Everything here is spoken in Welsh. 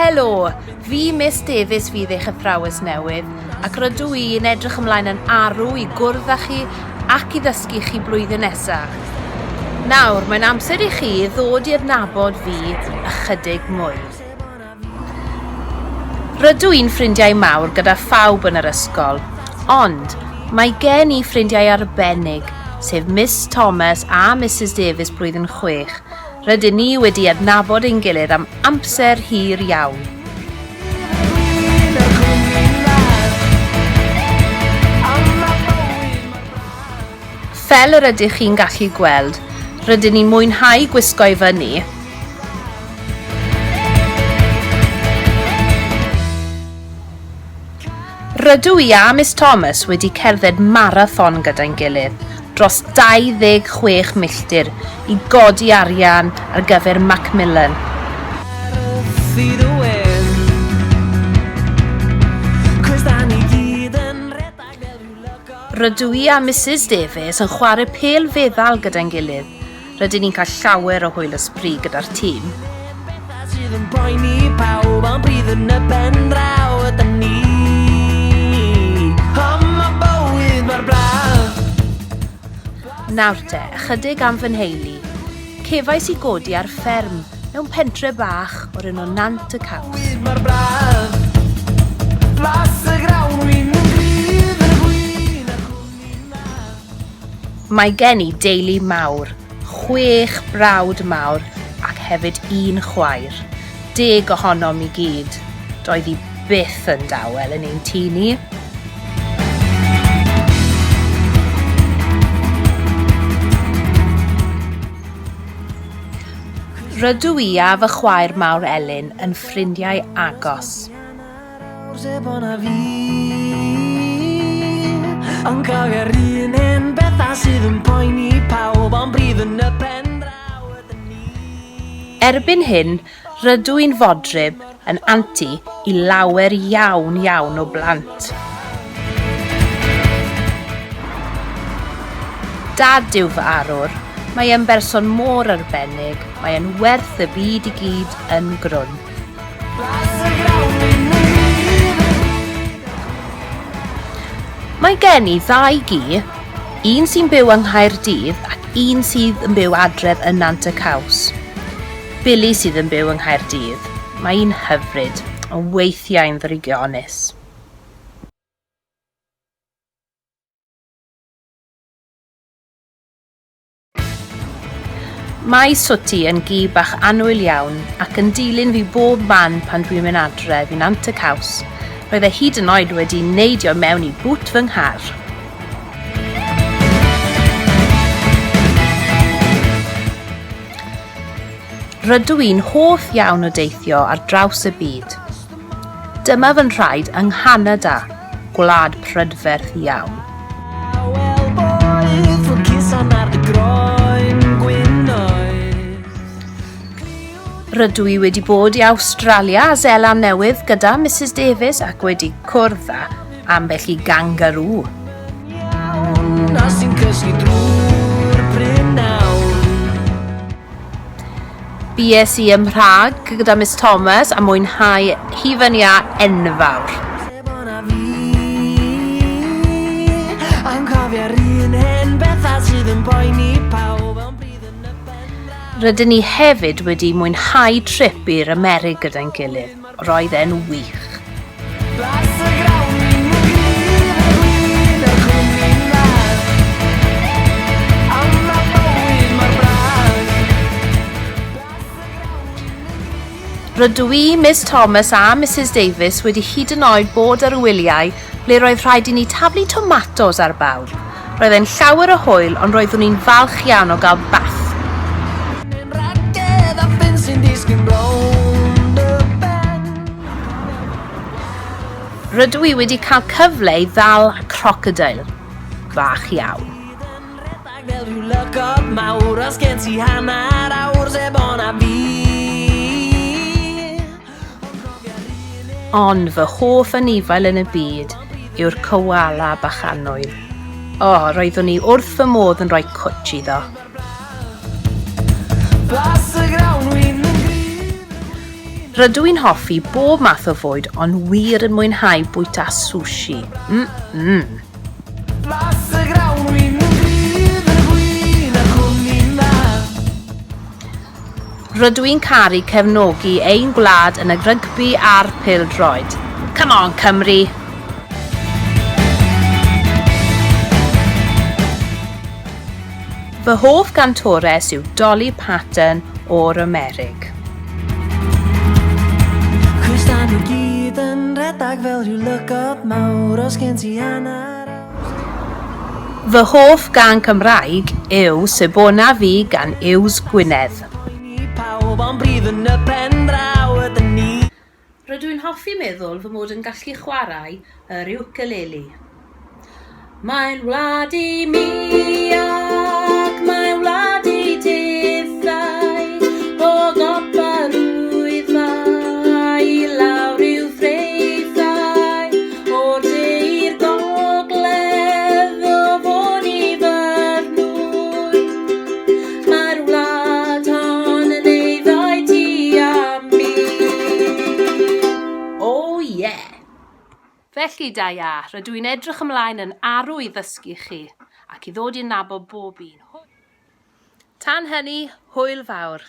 Helo! Fi Miss Davies fydd eich athrawes newydd ac rydw i yn edrych ymlaen yn arw i gwrdd â chi ac i ddysgu chi blwyddyn nesaf. Nawr, mae'n amser i chi ddod i adnabod fi ychydig mwy. Rydw i'n ffrindiau mawr gyda phawb yn yr ysgol, ond mae gen i ffrindiau arbennig, sef Miss Thomas a Misus Davies blwyddyn 6. Rydyn ni wedi adnabod ein gilydd am amser hir iawn. Fel yr ydych chi'n gallu gweld, rydyn ni'n mwynhau gwisgo i fyny. Rydw i a Miss Thomas wedi cerdded marathon gyda'n gilydd, dros 26 milltir, i godi arian ar gyfer Macmillan. Rydw i a Misus Davies yn chwarae pêl feddal gyda'n gilydd. Rydyn ni'n cael llawer o hwyl ysbri gyda'r tîm. Nawr te, ychydig am fy nheulu. Cefais i godi ar fferm mewn pentre bach o'r enw Nant y Caws. Mae gen i deulu mawr, chwech brawd mawr ac hefyd un chwaer. Deg ohonom i gyd. Doedd hi byth yn dawel yn ein tŷ ni. Rydw i a fy chwaer mawr Elin yn ffrindiau agos. Erbyn hyn, Rydw i'n fodryb yn anti i lawer iawn iawn o blant. Dad yw fy arwr. Mae e'n berson mor arbennig, mae e'n werth y byd i gyd yn grwn. Mae gen i ddau gi, un sy'n byw yng Nghaerdydd ac un sydd yn byw adref yn Nant y Caws. Billy sydd yn byw yng Nghaerdydd. Mae hi'n hyfryd, ond weithiau'n ddrygionus. Mae Swti yn gi bach annwyl iawn ac yn dilyn fi bob man pan dwi'n mynd adref i Nant y Caws. Roedd e hyd yn oed wedi neidio mewn i bŵt fy nghar. Rydw i'n hoff iawn o deithio ar draws y byd. Dyma fy nhraed yng Nghanada, gwlad prydferth iawn. Rydw i wedi bod i Awstralia a Seland Newydd gyda Misus Davies ac wedi cwrdd â ambell i gangarŵ. Bues i ym Mhrag gyda Miss Thomas a mwynhau hufen iâ enfawr. Rydyn ni hefyd wedi mwynhau trip i'r Amerig gyda'n gilydd. Roedd e'n wych. Rydw i, Miss Thomas a Misus Davies wedi hyd yn oed bod ar wyliau ble roedd rhaid i ni taflu tomatos ar bawb. Roedd e'n llawer o hwyl ond roeddwn i'n falch iawn o gael bath. Rydw i wedi cael cyfle i ddal crocodeil bach iawn. Ond fy hoff anifail yn y byd yw'r koala bach annwyl. O, roeddwn i wrth fy modd yn rhoi cwtsh iddo. Rydw i'n hoffi bob math o fwyd ond wir yn mwynhau bwyta sushi. Mm mm. Blas y grawn win yn gryf yn y gwin a chwmni'n dda. Rydw i'n caru cefnogi ein gwlad yn y rygbi a'r pêl-droed. Come on Cymru! Fy hoff gantores yw Dolly Parton o'r Amerig. Cos da ni gyd yn rhedeg fel rhyw lygod mawr os gen ti hanner Fy hoff gân Cymraeg yw Sebona Fi gan Yws Gwynedd. Poeni pawb ond brif yn y pen draw ydyn ni. Rydw i'n hoffi meddwl fy mod yn gallu chwarae yr iwcaleli. Mae'n wlad i mi ac mae'n wlad i tithau, o gopa'r Wyddfa i lawr i'w thraethau, o'r de i'r gogledd, o Fôn i Fyrnwy. Mae'r wlad hon yn eiddo i ti a mi. Oh yeah! Felly, da ia, rydw i'n edrych ymlaen yn arw i ddysgu chi ac i ddod i nabod bob un. Tan hynny, hwyl fawr.